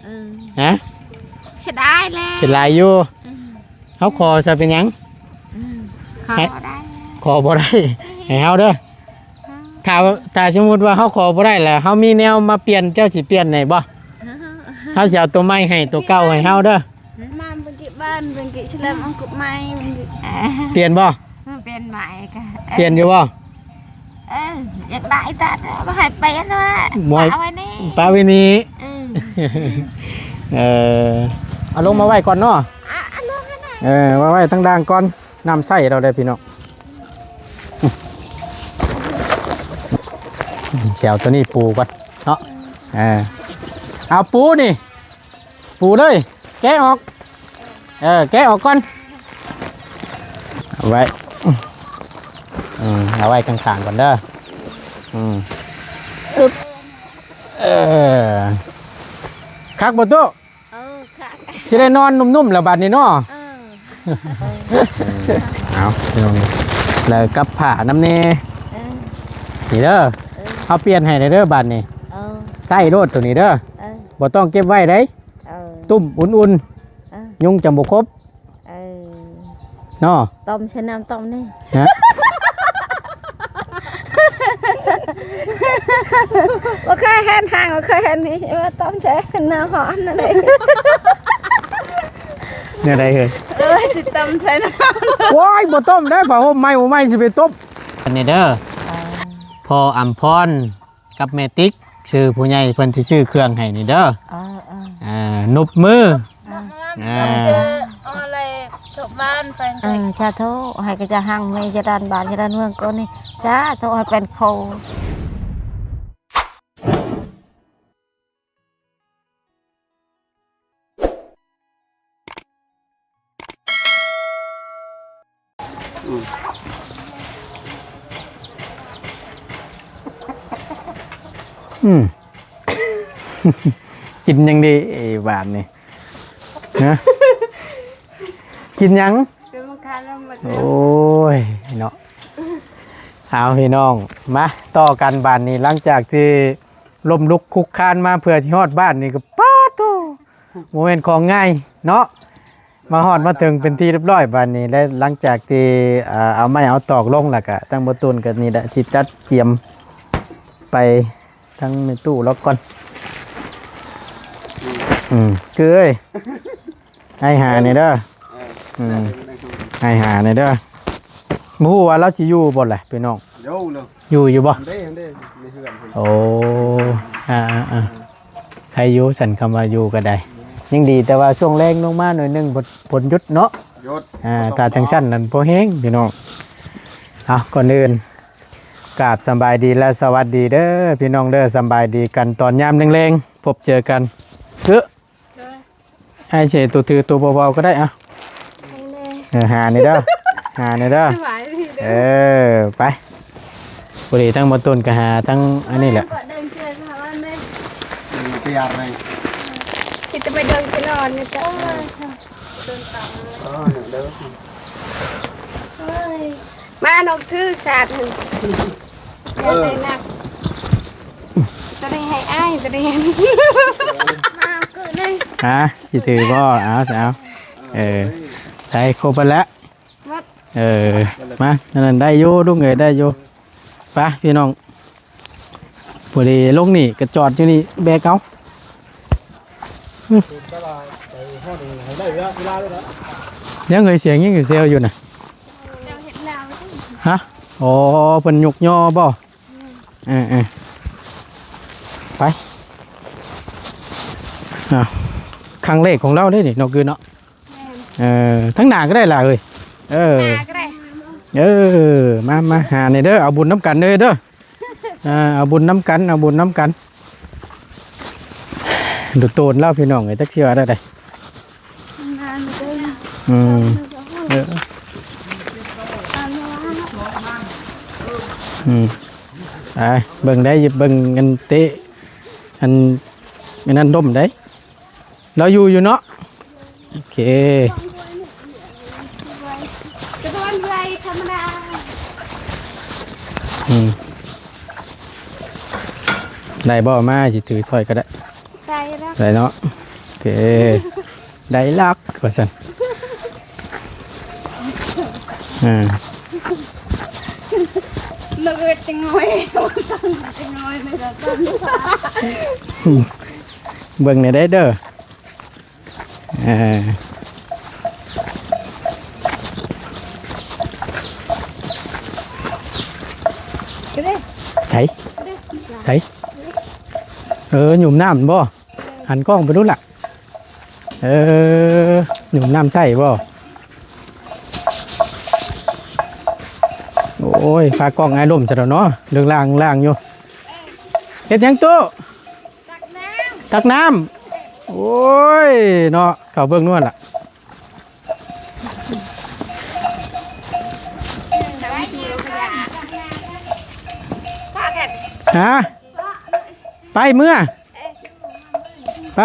ເອີ ຮະ? ເສຍດາຍແຫຼະ ເສຍດາຍຢູ່. ອືມ ເຮົາຂໍຊະເປັນຫຍັງ? ອືມ ຂໍ ໃຫ້ ບໍ່ໄດ້ ຂໍບໍ່ໄດ້ ໃຫ້ເຮົາເດີ. ຖ້າ ຖ້າສົມມຸດວ່າເຮົາຂໍບໍ່ໄດ້ລະ ເຮົາມີແນວມາປ່ຽນ ເຈົ້າຊິປ່ຽນໃຫ້ບໍ່? ເຮົາຊິເອົາໂຕໃໝ່ໃຫ້ ໂຕເກົ່າໃຫ້ເຮົາເດີ. ມາເບິ່ງກິບ້ານ ເບິ່ງກິສະແລມ ເອົາກົບໃໝ່ ເບິ່ງກິ ປ່ຽນບໍ່? ເອີ ປ່ຽນໃໝ່ກະ ປ່ຽນຢູ່ບໍ່? ເອີ ຢາກໄດ້ ແຕ່ບໍ່ໃຫ້ປ່ຽນວ່າ ບໍ່ໃຫ້ ປະໄວ້ນີ້ ປະໄວ້ນີ້. ເອີ ເອີ ເອົາລົງມາໄວ້ກ່ອນເນາະ. ອ່ະ ເອົາລົງຫັ້ນນະ. ເອີ ມາໄວ້ທາງດ່າງກ່ອນ. ນ້ຳໃຊ້ລາວໄດ້ພີ່ນ້ອງ. ຊິເອົາໂຕນີ້ປູກ່ອນເນາະ. ເອີ ເອົາປູນີ້ ປູເລີຍ ແກະອອກ. ເອີ ແກະອອກກ່ອນ ເອົາໄວ້ ອືມ ເອົາໄວ້ຂ້າງໆກ່ອນເດີ. ອືມ ອຶບ ເອີ ຄັກບໍ່ຕູ້? ເອີ ຄັກ ຊິໄດ້ນອນນຸ້ມໆແລ້ວບາດນີ້ເນາະ. ເອີ ເອົາ ແລ້ວກັບຜ້ານຳແດ່. ເອີ ນີ້ເດີ ເອີ ເຮົາປ່ຽນໃຫ້ເດີບາດນີ້. ເອີ ໃຊ້ໂລດໂຕນີ້ເດີ. ເອີ ບໍ່ຕ້ອງເກັບໄວ້ເດ້. ເອີ ຕຸ້ມອຸ່ນໆ. ເອີ ຍຸງຈັ່ງບໍ່ຄົບ. ເອີ ເນາະ ຕົ້ມໃສ່ນ້ຳຕົ້ມນີ້ ຮະ? ບໍ່ເຄີຍເຫັນຫາງ ບໍ່ເຄີຍເຫັນນີ້ ວ່າຕົ້ມໃສ່ນ້ຳຮ້ອນນັ້ນເດ້. ແນວໃດເຮີ້ຍ? ເອີຍ ຊິຕົ້ມໃສ່ນ້ຳ. ໂອ້ຍ ບໍ່ຕົ້ມໄດ້ ຜ້າຫົ່ມໃໝ່ບໍ່ໃໝ່ຊິໄປຕົ້ມ. ອັນນີ້ເດີ ເອີ ພໍ່ອຳພອນ ກັບແມ່ຕິກ ຊື່ຜູ້ໃຫຍ່ເພິ່ນທີ່ຊື້ເຄື່ອງໃຫ້ນີ້ເດີ. ເອີ ເອີ ເອີ ນຸບມື. ເອີ ເອີ ເອີ ເອົາເລີຍ ສົບບ້ານໄປ. ເອີ ສາທຸ ໃຫ້ກະຈະຮັ່ງມີຈະດານບ້ານຈະດານເມືອງກ່ອນນີ້ ສາທຸ ໃຫ້ເປັນໂຄ. ອືມ ອືມ ກິນຫຍັງດີບາດນີ້ ຮະ? ກິນຫຍັງ? ໂອ້ຍເນາະ. ເອົາ ພີ່ນ້ອງ ມາຕໍ່ກັນບາດນີ້ ຫຼັງຈາກທີ່ ລົ້ມລຸກຄຸກຄານມາເພື່ອຊິຮອດບ້ານນີ້ກໍ ປາໂທ້ ບໍ່ແມ່ນຂອງງ່າຍເນາະ. ມາຮອດມາເຖິງເປັນທີ່ຮຽບຮ້ອຍບາດນີ້ ແລະ ຫຼັງຈາກທີ່ ເອົາໄມ້ເອົາຕອກລົງແລ້ວກະ ທາງບໍ່ຕູນກໍນີ້ແຫຼະ ຊິຈັດກຽມໄປທາງແມ່ຕູ້ລາວກ່ອນ. ອືມ ຄືເອີຍ ໃຫ້ຫາແດ່ເດີ. ເອີ ອືມ ໃຫ້ຫາແດ່ເດີ. ບໍ່ຮູ້ວ່າລາວຊິຢູ່ບໍ່ແຫຼະພີ່ນ້ອງ. ຢູ່ເລີຍ ຢູ່ ຢູ່ບໍ່? ອັນເດ້ ອັນເດ້ ໃນເຮືອນພຸ້ນ. ໂອ້ ອ່າໆໆ ໃຄຢູ່ຊັ້ນ ຄຳວ່າຢູ່ກໍໄດ້ ຍັງດີ. ແຕ່ວ່າຊ່ວງແລງລົງມາໜ້ອຍໜຶ່ງ ຝົນ ຝົນຢຸດເນາະ. ຢຸດ ອ່າ ຖ້າຈັ່ງຊັ້ນນັ້ນບໍ່ແຮງພີ່ນ້ອງ. ເອົາ ກ່ອນອື່ນ ກາບສະບາຍດີ ແລະ ສະຫວັດດີເດີພີ່ນ້ອງເດີ. ສະບາຍດີກັນຕອນຍາມແລງໆ ພົບເຈີກັນ. ເອີ ໂດຍ ອ້າຍເສໂຕຖືໂຕເບົາໆກໍໄດ້. ເອົາ ເອີ ຫານີ້ເດີ ຫານີ້ເດີ. ສະບາຍດີເດີ. ເອີ ໄປ ພໍດີທັງບໍ່ຕົ້ນກໍຫາທັງອັນນີ້ແຫຼະ. ຄິດຈະໄປເດີນໄປນອນນີ້ເດີ. ເອີ ເດີ ມານົກຖືສາດຫັ້ນ. ເອີ ໂຕນີ້ໃຫ້ອ້າຍ ໂຕນີ້ໃຫ້ ມາເກີດເລີຍ. ຮະ ຊິຖືບໍ່? ເອົາ ເອົາ ເອີ ໄດ້ຄົບແລ້ວ. ເອີ ມາ ນັ້ນໄດ້ຢູ່ລຸງເອີຍ ໄດ້ຢູ່. ໄປພີ່ນ້ອງ ພໍດີລົງນີ້ກໍຈອດຢູ່ນີ້ ແບກເອົາ. ຍັງເຄີຍສຽງຍັງຢູ່ເຊວຢູ່ນະ. ຮະ? ອໍ ເພິ່ນຍົກຍໍບໍ່? ເອີໆ ໄປ. ອ່າ ຄັ້ງແລກຂອງລາວເດ້ນີ້ ນ້ອງກືນເນາະ. ແມ່ນ ເອີ ທາງໜ້າກໍໄດ້ລະເອີຍ. ເອີ ໜ້າກໍໄດ້. ເອີ ມາ ມາຫານີ້ເດີ ເອົາບຸນນຳກັນເດີ ເດີ. ອ່າ ເອົາບຸນນຳກັນ ເອົາບຸນນຳກັນ. ດູໂຕນລາວພີ່ນ້ອງເອີຍ ຈັກຊິວ່າແນວໃດ. ອືມ ເອີ ອືມ ໄປເບິ່ງໄດ້ ເບິ່ງອັນເຕະ ອັນ ອັນນັ້ນດົມໄດ້. ລາວຢູ່ຢູ່ເນາະ. ໂອເຄ ອືມ ໄດ້ບໍ່? ມາຊິຖືຊ່ອຍກໍໄດ້. ໄດ້ແລ້ວ ໄດ້ເນາະ. ເອີ ໄດ້ລັກວ່າຊັ້ນ. ເອີ ລະເບີດຈັງໜ້ອຍ ຈັງໜ້ອຍແມ່ນລະຊັ້ນ. ເບິ່ງແດ່ເດີ ເອີ ໃສ ໃສ ເອີ ຫຍຸ້ມນ້ຳບໍ່? ຫັນກ້ອງໄປດູລະ. ເອີ ຫຍຸ້ມນ້ຳໃຊ້ບໍ່? ໂອ້ຍ ພາກ້ອງອ້າຍລົມຊະແລ້ວເນາະ ເລິກລ່າງລ່າງຢູ່. ເຮັດຫຍັງຕູ້? ຕັກນ້ຳ ຕັກນ້ຳ. ໂອ້ຍເນາະ ເຂົ້າເບິ່ງນວນລະ. ຮະ? ໄປເມືອ ໄປ.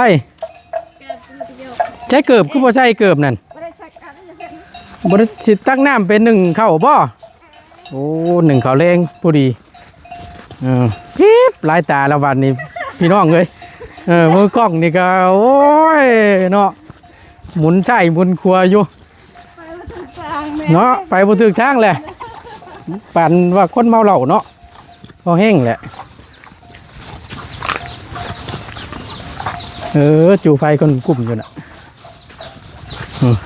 ໃສ່ເກີບ ຄືບໍ່ໃສ່ເກີບນັ້ນ? ບໍ່ໄດ້ຊິຕັກນ້ຳໄປໜຶ້ງເຂົ້າບໍ່? ໂອ້ ໜຶ້ງເຂົ້າແລງພໍດີ. ເອີ ພິບ ຫຼາຍຕາລະບາດນີ້ ພີ່ນ້ອງເອີຍ. ເອີ ມືກ້ອງນີ້ກໍ ໂອ້ຍເນາະ ໝູນຊ້າຍໝູນຂວາຢູ່ ໄປບໍ່ຖືກທາງແມ່ ເນາະ ໄປບໍ່ຖືກທາງແຫຼະ ປານວ່າຄົນເມົາເຫຼົ້າເນາະ ພໍແຮງແຫຼະ. ເອີ ຈູ່ໄຟຄົນກຸ້ມຢູ່ນະ. ອືມ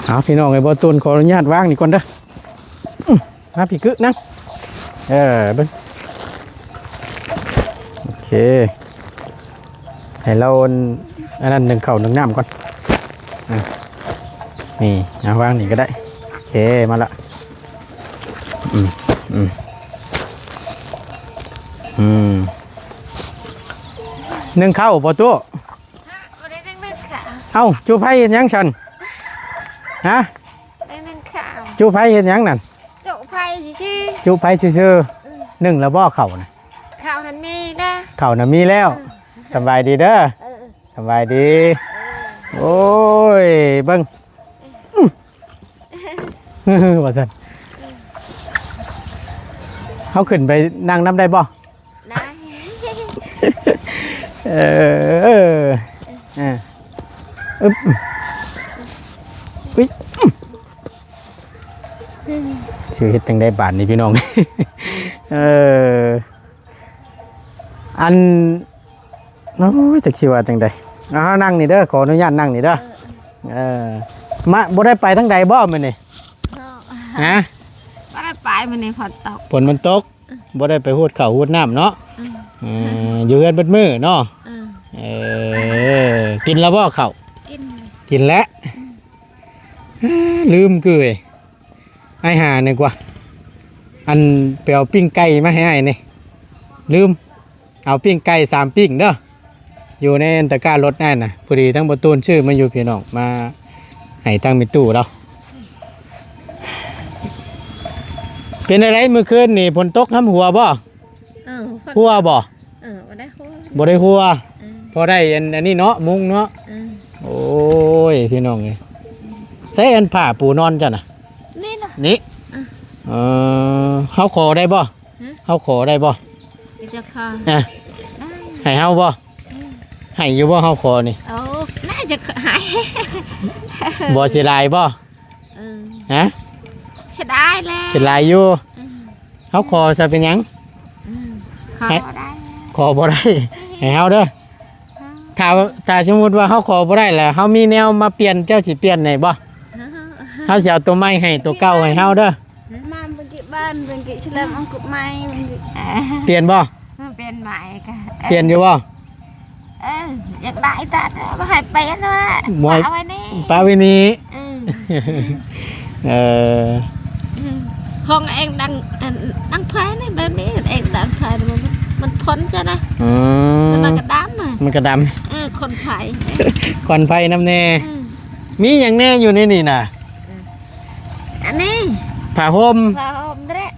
ເອົາ ພີ່ນ້ອງເອີຍ ບໍ່ຕູນຂໍອະນຸຍາດວາງນີ້ກ່ອນເດີ. ອືມ ມາພີ່ກຶນັ່ງ ເອີ ເບິ່ງ ໂອເຄ ໃຫ້ລາວອັນ ອັນນັ້ນໜຶ້ງເຂົ້າໜຶ້ງນ້ຳກ່ອນ. ອ່ະ ນີ້ ເອົາວາງນີ້ກໍໄດ້. ໂອເຄ ມາລະ. ອືມ ອືມ ອືມ ໜຶ້ງເຂົ້າບໍ່ຕູ້? ບໍ່ໄດ້ໜຶ້ງເຂົ້າ. ເອົ້າ ຈູ່ໄຟເຮັດຫຍັງຊັ້ນ? ຮະ? ໜຶ້ງເຂົ້າ. ຈູ່ໄຟເຮັດຫຍັງນັ້ນ? ຈຸໄຟຊື່ໆ. ຈຸໄຟຊື່ໆ. ອືມ ໜຶ້ງແລ້ວບໍ່ເຂົ້ານະ? ເຂົ້າຫັ້ນມີແລ້ວ ເຂົ້ານະມີແລ້ວ. ເອີ ສະບາຍດີເດີ. ເອີ ສະບາຍດີ. ເອີ ໂອ້ຍ ເບິ່ງ ວ່າຊັ້ນ. ເຮົາຂຶ້ນໄປນັ່ງນຳໄດ້ບໍ່? ໄດ້. ເອີ ເອີ ອຶບ ອຸ້ຍ ຊິເຮັດຈັ່ງໃດບາດນີ້ພີ່ນ້ອງ? ເອີ ອັນ ໂອ້ຍ ຈັກຊິວ່າຈັ່ງໃດ. ເອົາ ນັ່ງນີ້ເດີ ຂໍອະນຸຍາດນັ່ງນີ້ເດີ. ເອີ ເອີ ມາ ບໍ່ໄດ້ໄປທາງໃດບໍ່ມື້ນີ້? ເນາະ ຮະ? ບໍ່ໄດ້ໄປ ມື້ນີ້ຝົນຕົກ ຝົນມັນຕົກ. ບໍ່ໄດ້ໄປຫູດເຂົ້າຫູດນ້ຳເນາະ. ອືມ ເອີ ຢູ່ເຮືອນເບິດມື້ເນາະ. ເອີ ເອີ ກິນແລ້ວບໍ່ເຂົ້າ? ກິນ ກິນແລ້ວ. ອືມ ລືມຄືເອີຍ ອ້າຍຫານີ້ກວ່າ ອັນ ໄປເອົາປີ້ງໄກ່ມາໃຫ້ອ້າຍນີ້ ລືມ. ເອົາປີ້ງໄກ່ສາມປີ້ງເດີ ຢູ່ໃນຕະກ້າລົດນັ້ນນະ ພໍດີທັງບໍ່ຕູນຊື້ມາຢູ່ພີ່ນ້ອງ ມາໃຫ້ທັງແມ່ຕູ້ລາວ. ເປັນຈັ່ງໃດມື້ຄືນນີ້ ຝົນຕົກຫຳຫົວບໍ່? ເອີ ຫົວບໍ່? ເອີ ບໍ່ໄດ້ຫົວ ບໍ່ໄດ້ຫົວ. ເອີ ພໍໄດ້ອັນ ອັນນີ້ເນາະ ມຸງເນາະ. ເອີ ໂອ້ຍ ພີ່ນ້ອງເອີຍ ໃສອັນຜ້າປູນອນເຈົ້ານະ? ນີ້ນະ ນີ້. ເອີ ເອີ ເຮົາຂໍໄດ້ບໍ່? ຮະ? ເຮົາຂໍໄດ້ບໍ່? ເຈົ້າຂໍ ອ່ະ ໄດ້ ໃຫ້ເຮົາບໍ່? ອືມ ໃຫ້ຢູ່ບໍ່ເຮົາຂໍນີ້? ໂອ້ ໜ້າຈະໃຫ້ ບໍ່ເສຍດາຍບໍ່? ເອີ ຮະ? ເສຍດາຍແຫຼະ ເສຍດາຍຢູ່. ອືມ ເຮົາຂໍຊະເປັນຫຍັງ? ອືມ ຂໍ ໃຫ້ ບໍ່ໄດ້ ຂໍບໍ່ໄດ້ ໃຫ້ເຮົາເດີ. ຖ້າ ຖ້າສົມມຸດວ່າເຮົາຂໍບໍ່ໄດ້ລະ ເຮົາມີແນວມາປ່ຽນ ເຈົ້າຊິປ່ຽນໃຫ້ບໍ່? ເຮົາຊິເອົາໂຕໃໝ່ໃຫ້ ໂຕເກົ່າໃຫ້ເຮົາເດີ. ມາເບິ່ງກິບ້ານ ເບິ່ງກິສະແລມ ເອົາກົບໃໝ່ ເບິ່ງກິ ປ່ຽນບໍ່? ເອີ ປ່ຽນໃໝ່ກະ ປ່ຽນຢູ່ບໍ່? ເອີ ຢາກໄດ້ແຕ່ບໍ່ໃຫ້ປ່ຽນວ່າ ບໍ່ໃຫ້ ປະໄວ້ນີ້ ປະໄວ້ນີ້. ເອີ ເອີ ຂອງເອງດັງ ອັນ ດັງໄຟນີ້ແບບນີ້ ເອງດັງໄຟມັນ ມັນພົ້ນຊະນະ. ອືມ ແລ້ວມັນກະດຳ ມັນກະດຳ. ເອີ ຄົນໄຟ ຄວັນໄຟນຳແດ່. ອືມ ມີຫຍັງແດ່ຢູ່ໃນນີ້ນະ? ອັນນີ້ ຜ້າຫົ່ມ ຜ້າຫົ່ມແຫຼະ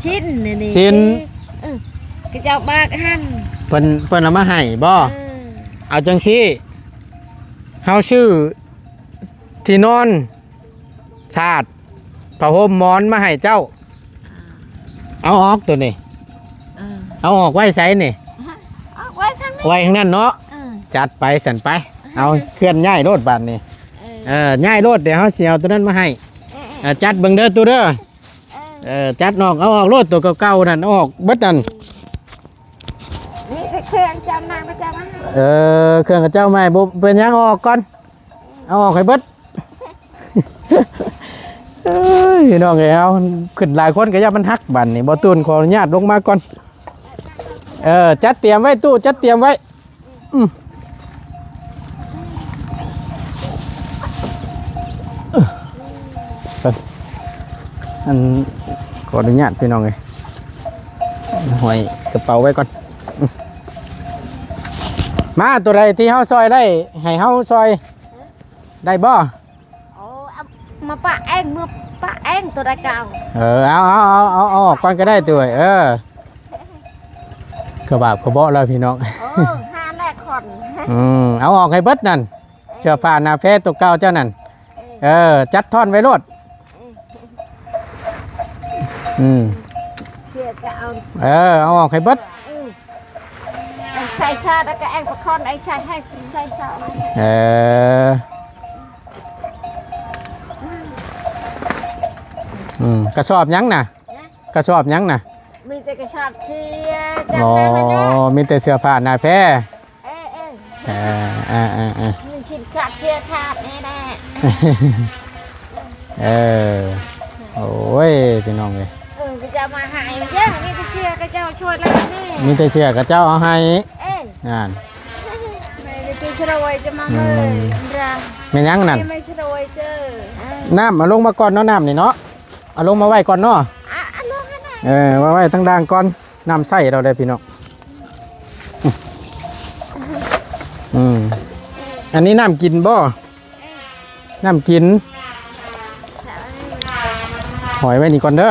ຊິນ ອັນນີ້ ຊິນ ຊິນ ເອີ ເຂົາເຈົ້າບາກຫັ້ນ ເພິ່ນ ເພິ່ນເອົາມາໃຫ້ບໍ່? ເອີ ເອົາຈັ່ງຊີ້ ເຮົາຊື້ທີ່ນອນ ຊາດ ຜ້າຫົ່ມ ໝອນມາໃຫ້ເຈົ້າ. ເອົາອອກໂຕນີ້ ເອີ ເອົາອອກໄວ້ໃສນີ້? ອອກໄວ້ທາງນີ້ ໄວ້ທາງນັ້ນເນາະ. ເອີ ຈັດໄປຊັ້ນໄປ. ເອົາ ເຄື່ອນຍ້າຍໂລດບາດນີ້ ເອີ ເອີ ຍ້າຍໂລດ ດຽວເຮົາຊິເອົາໂຕນັ້ນມາໃຫ້ ເອີ ເອີ ເອີ ຈັດເບິ່ງເດີຕູ້ເດີ ເອີ ເອີ ຈັດອອກ ເອົາອອກໂລດ ໂຕເກົ່າໆນັ້ນ ເອົາອອກເບິດນັ້ນ ນີ້ຄືເຄື່ອງເຈົ້ານາງເຂົາເຈົ້າມາໃຫ້ ເອີ ເຄື່ອງເຂົາເຈົ້າມາໃຫ້ ບໍ່ເປັນຫຍັງ ເອົາອອກກ່ອນ ເອົາອອກໃຫ້ເບິດ ເອີຍ ພີ່ນ້ອງເອີຍ ເຮົາຂຶ້ນຫຼາຍຄົນກໍຢ້ານມັນຫັກ ບາດນີ້ ບໍ່ຕູນຂໍອະນຸຍາດລົງມາກ່ອນ ເອີ ຈັດຕຽມໄວ້ຕູ້ ຈັດຕຽມໄວ້ ອືມ ເອີ ອັນ ຂໍອະນຸຍາດ ພີ່ນ້ອງເອີຍ ຫ້ອຍກະເປົາໄວ້ກ່ອນ ອືມ ມາ ໂຕໃດທີ່ເຮົາຊ່ອຍໄດ້ ໃຫ້ເຮົາຊ່ອຍ ໄດ້ບໍ່? ໂອ້ ເອົາມາປະເອງ ເມືອປະເອງ ໂຕໃດກໍເອົາ ເອີ ເອົາ ເອົາ ເອົາ ເອົາອອກກ່ອນກໍໄດ້ ຕູ້ເອີຍ ເອີ ກະບາບກະເບາະແລ້ວ ພີ່ນ້ອງ ໂອ້ ຫ້າແລກຄົນ ອືມ ເອົາອອກໃຫ້ເບິດນັ້ນ ເອີ ເສື້ອຜ້າໜ້າແພໂຕເກົ່າເຈົ້ານັ້ນ ເອີ ເອີ ຈັດທ່ອນໄວ້ໂລດ ເອີ ອືມ ເສື້ອກໍເອົາ ເອີ ເອົາອອກໃຫ້ເບິດ ອືມ ໃສ່ຊາດ ແລ້ວກໍແອງປະຄອນ ໄອ້ໃສ່ໃຫ້ໃສ່ຊາດ ເອີ ອືມ ກະສອບຫຍັງນະ? ນະ? ກະສອບຫຍັງນະ? ມີແຕ່ກະສອບເສື້ອ ອໍ ມີແຕ່ເສື້ອຜ້າໜ້າແພ ເອີ ເອີ ເອີ ເອີ ມີຊິນຂາດເສື້ອຂາດແນ່ໆ ເອີ ໂອ້ຍ ພີ່ນ້ອງເອີຍ ເອີ ເຂົາເຈົ້າມາໃຫ້ເດີ ມີແຕ່ເສື້ອເຂົາເຈົ້າຊ່ວຍແລ້ວນີ້ ມີແຕ່ເສື້ອເຂົາເຈົ້າເອົາໃຫ້ ເອີ ນັ້ນ ແມ່ນຫຍັງນັ້ນ? ນ້ຳເອົາລົງມາກ່ອນເນາະ ນ້ຳນີ້ເນາະ ເອົາລົງມາໄວ້ກ່ອນເນາະ ເອີ ມາໄວ້ທາງດ່າງກ່ອນ ນ້ຳໃຊ້ແລ້ວເດ້ພີ່ນ້ອງ ອືມ ອັນນີ້ນ້ຳກິນບໍ່? ນ້ຳກິນ ຫອຍໄວ້ນີ້ກ່ອນເດີ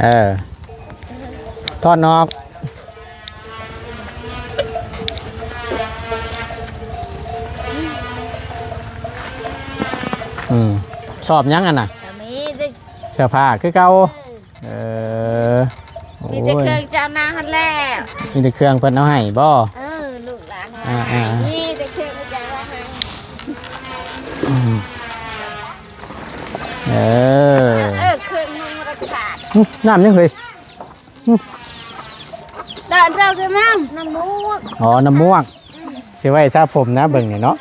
ເອີ ຖອດອອກ ອືມ ສອບຫຍັງອັນນະ? ກໍມີແຕ່ ເສື້ອຜ້າຄືເກົ່າ ເອີ ເອີ ໂອ້ຍ ມີແຕ່ເຄື່ອງເຈົ້ານາງຫັ້ນແຫຼະ ມີແຕ່ເຄື່ອງເພິ່ນເອົາໃຫ້ບໍ່? ເອີ ລູກຫຼານໃຫ້ ອ່າໆ ມີແຕ່ເຄື່ອງເຈົ້ານາງໃຫ້ ອືມ ເອີ ເອີ ເຄື່ອງມັນບໍ່ໄດ້ຂາດ ຫຶ ນ້ຳຫຍັງເຮີ້ຍ? ອືມ ດານເຈົ້າຄືມັນ ນ້ຳໝວກ ອໍ ນ້ຳໝວກ ອືມ ຊິໄວ້ສະຜົມນະ ເບິ່ງນີ້ເນາະ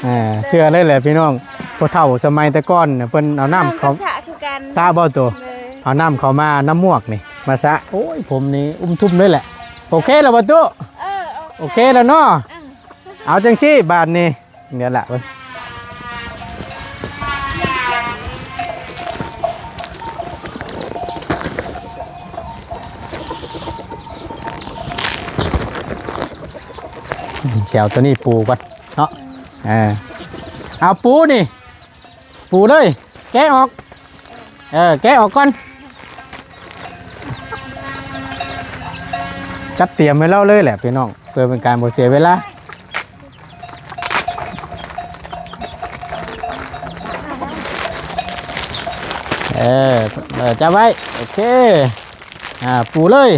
ອ່າ ເຊື່ອເລີຍແຫຼະພີ່ນ້ອງ ຜູ້ເຖົ້າສະໄໝແຕ່ກ່ອນນະ ເພິ່ນເອົານ້ຳເຂົ້າ ສະຄືກັນ ສະບໍ່ໂຕ ເອີ ເອົານ້ຳເຂົ້າມາ ນ້ຳໝວກນີ້ມາສະ ໂອ້ຍ ຜົມນີ້ອຸ້ມທຸ່ມເລີຍແຫຼະ ໂອເຄແລ້ວບໍ່ຕູ້? ເອີ ໂອເຄ ໂອເຄແລ້ວເນາະ ເອີ ເອົາຈັ່ງຊີ້ບາດນີ້ ເດີລະເບິ່ງ ຊິເອົາໂຕນີ້ປູກ່ອນເນາະ ເອີ ເອົາປູນີ້ ປູເລີຍ ແກະອອກ ເອີ ແກະອອກກ່ອນ ຈັດຕຽມໃຫ້ລາວເລີຍແຫຼະພີ່ນ້ອງ ເພື່ອເປັນການບໍ່ເສຍເວລາ ເອີ ເອີ ຈັບໄວ້ ໂອເຄ ອ່າ ປູເລີຍ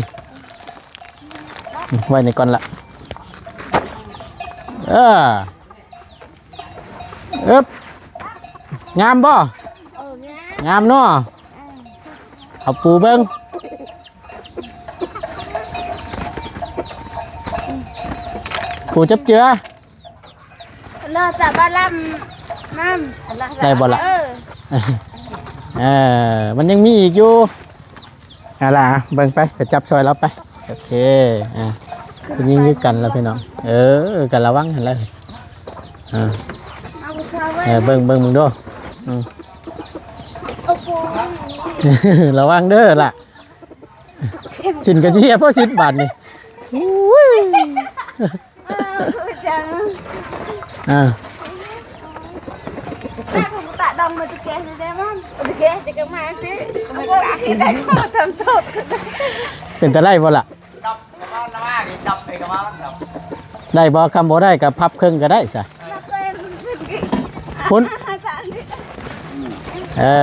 ໄວ້ນີ້ກ່ອນລະ ເອີ ອຶບ ງາມບໍ່? ເອີ ງາມ ງາມເນາະ ເອີ ເອົາປູເບິ່ງ ປູຈັບເຈືອ ລະຈະບາລຳນຳ ໄດ້ບໍ່ລະ? ເອີ ເອີ ມັນຍັງມີອີກຢູ່ ເອົາລະ ເບິ່ງໄປ ໄປຈັບຊ່ອຍລາວໄປ ໂອເຄ ອ່າ ຜູ້ຍິງຄືກັນລະພີ່ນ້ອງ ເອີ ກະລະວັງຫັ້ນແຫຼະ ອ່າ ເອີ ເບິ່ງ ເບິ່ງ ເບິ່ງດູ ອືມ ລະວັງເດີລະ ຊິນກະຊິເຮັດພໍຊິນບາດນີ້ ໂອ້ຍ ເອີ ຈັງ ອ່າ ຕາດອງມາຕະແກງໄດ້ມັນ ຕະແກງຈະກະມາຊິ ມັນກະໄດ້ຂໍທຳໂທດ ເປັນຕາໄດ້ບໍ່ລະ? ດັບກະມາລະວ່າ ດັບໄປກະມາ ດັບ ໄດ້ບໍ່? ຄຳບໍ່ໄດ້ກະພັບເຄິ່ງກະໄດ້ຊະ ພຸ້ນ ເອີ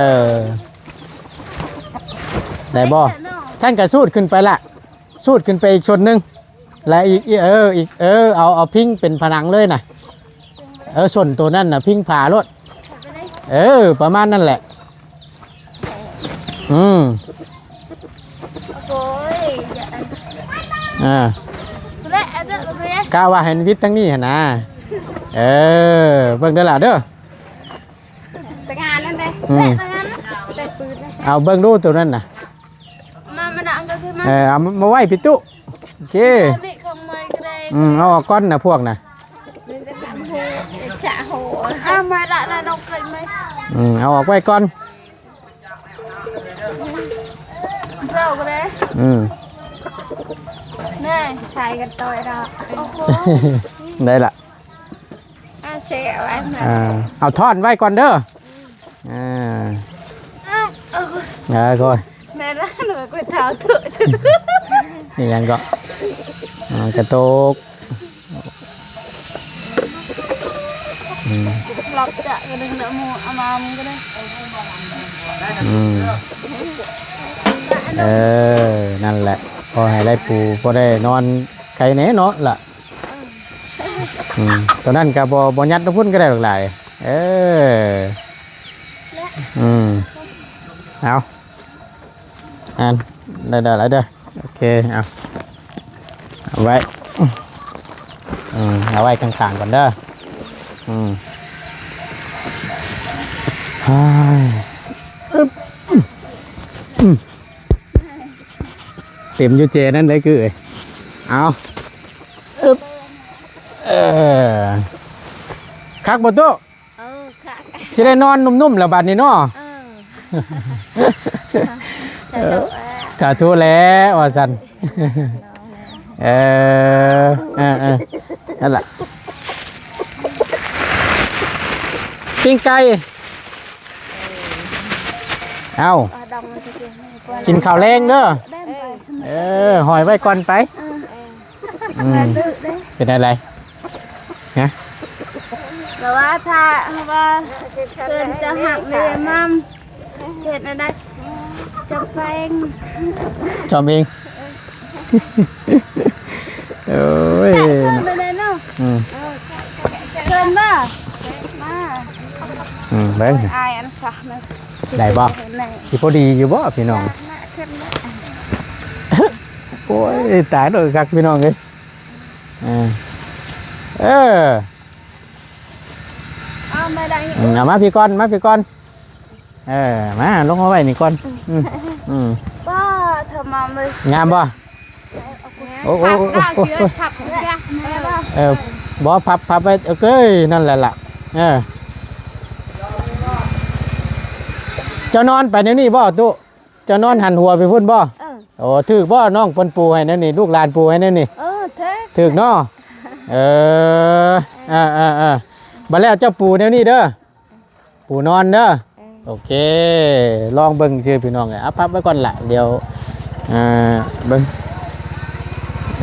ໄດ້ບໍ່? ຊັ້ນກະສູດຂຶ້ນໄປລະ. ສູດຂຶ້ນໄປອີກສົ້ນໜຶ່ງ ແລະ ອີກ ອີກ ເອີ ອີກ ເອີ ເອົາ ເອົາພິງເປັນຜະໜັງເລີຍນະ. ເອີ ສົ້ນໂຕນັ້ນນະ ພິງຝາໂລດ. ເອີ ປະມານນັ້ນແຫຼະ. ອືມ ໂອ້ຍ ອ່າ ແລະ ອັນນັ້ນ ກະວ່າໃຫ້ມັນວິດທາງນີ້ຫັ້ນນະ. ເອີ ເບິ່ງເດີຫຼ້າເດີ ແຕ່ງານນັ້ນເດ້ ອືມ ແຕ່ງານ ແຕ່ປືນ ເອົາເບິ່ງດູໂຕນັ້ນນະ. ມາ ມານະ ເອົາຂຶ້ນມາ ເອີ ເອົາມາໄວ້ພີ້ຕຸ. ໂອເຄ ເອົາເດັກຂອງໃໝ່ກໍໄດ້ ອືມ ເອົາອອກກ່ອນນະພວກນະ ຈະໂຫ ເອົາມາລະ ລະນ້ອງເຄີຍໄໝ ອືມ ເອົາອອກໄວ້ກ່ອນ ເຈົ້າກໍໄດ້ ອືມ ແນ່ ໃສ່ກັນຕໍ່ດອກ ໂອ້ໂຫ ໄດ້ລະ. ອ່າ ເຊ ເອົາໄວ້ ອ່າ ເອົາທ່ອນໄວ້ກ່ອນເດີ ອ່າ ເອີ ໂອ້ຍ ແມ່ນລະ ໜູກໍເທົ້າທຸ ອີຫຍັງກໍ ອ່າ ກະໂຕກ ອືມ ລັບຈະກະດຶງນະໝູ ອາມາມກະໄດ້ ອືມ ເອີ ນັ້ນແຫຼະ ພໍໃຫ້ໄດ້ປູ ພໍໄດ້ນອນໄກແດ່ເນາະລະ. ອືມ ໂຕນັ້ນກະບໍ່ ບໍ່ຍັດນຳພຸ້ນກະໄດ້ດອກຫຼາຍ ເອີ ອືມ ເອົາ ອັນ ໄດ້ ໄດ້ຫຼາຍເດີ ໂອເຄ ເອົາ ເອົາໄວ້ ອືມ ເອົາໄວ້ຂ້າງໆກ່ອນເດີ ອືມ ເຕັມຢູ່ເຈນັ້ນເລີຍຄື ເອົາ ອຶບ ເອີ ຄັກບໍ່ຕູ້? ເອີ ຄັກ ຊິໄດ້ນອນນຸ້ມໆແລ້ວບາດນີ້ເນາະ ເອີ ສາທຸແຫຼະວ່າຊັ້ນ ເອີ ເອີ ເອີ ນັ້ນລະ ປີ້ງໄກ່ ເອົ້າ ກິນເຂົ້າແລງເດີ ເອີ ຫອຍໄວ້ກ່ອນໄປ ອືມ ເປັນໄດ໋ ຮະ ແຕ່ວ່າຖ້າວ່າເພິ່ນຈະຫັກແມ່ນຳ ເຮັດແນວໃດ ຈຳແປງ ຈອມເອງ ໂອ້ຍ ເຊີນໄປເລີຍເນາະ ອືມ ເຊີນມາ ມາ ອືມ ເບິ່ງ ອາຍອັນຊະ ໄດ້ບໍ່ ຊິພໍດີຢູ່ບໍ່ພີ່ນ້ອງ ໂອ້ຍ ຕາຍໂດຍຄັກພີ່ນ້ອງເອີຍ ເອີ ເອີ ເອົາມາໄດ້ ອືມ ເອົາມາພີ້ກ່ອນ ມາພີ້ກ່ອນ ເອີ ມາ ລົງມາໄວ້ນີ້ກ່ອນ ອືມ ອືມ ປ້າ ທຳມາເລີຍ ງາມບໍ່? ໂອ້ ໂອ້ ໂອ້ ໂອ້ ເອີ ບໍ່ ພັບ ພັບໄວ້ ເອີ ນັ້ນແຫຼະລະ ເອີ ເຈົ້ານອນໄປແນວນີ້ບໍ່ຕຸ? ເຈົ້ານອນຫັນຫົວໄປພຸ້ນບໍ່? ເອີ ໂອ້ ຖືກບໍ່ ນ້ອງເພິ່ນປູໃຫ້ແນວນີ້ ລູກຫຼານປູໃຫ້ແນວນີ້? ເອີ ຖືກ ຖືກເນາະ ເອີ ເອີ ເອີ ເອີ ບາດແລ້ວເຈົ້າປູແນວນີ້ເດີ ປູນອນເດີ ເອີ ໂອເຄ ລອງເບິ່ງຊື່ພີ່ນ້ອງເອີຍ ເອົາພັບໄວ້ກ່ອນລະ ດຽວ ອ່າ ເບິ່ງ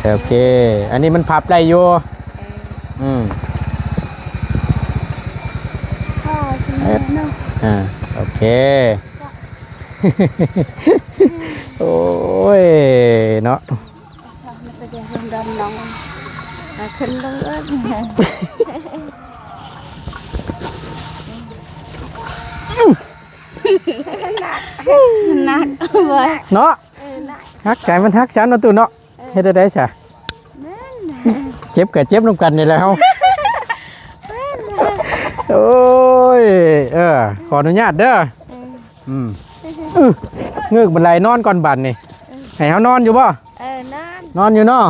ໂອເຄ ອັນນີ້ມັນພັບໄດ້ຢູ່ ເອີ ອືມ ພໍຊິແມ່ນເນາະ ອ່າ ໂອເຄ ໂອ້ຍ ເນາະ ມັນໄປດຽວລົງດຳນ້ອງ ອ່າ ຂຶ້ນລົງເອີ້ນ ໜັກ ໜັກ ເນາະ ເອີ ໜັກ ຮັກໃຈມັນຮັກຊັ້ນເນາະຕູ້ເນາະ ເອີ ເຮັດແນວໃດຊະ ແມ່ນ ເຈັບກະເຈັບນຳກັນນີ້ແຫຼະເຮົາ ແມ່ນ ໂອ້ຍ ເອີ ຂໍອະນຸຍາດເດີ ເອີ ອືມ ເງືອກບັນໄດນອນກ່ອນບາດນີ້ ເອີ ໃຫ້ເຮົານອນຢູ່ບໍ່? ເອີ ນອນ ນອນຢູ່ເນາະ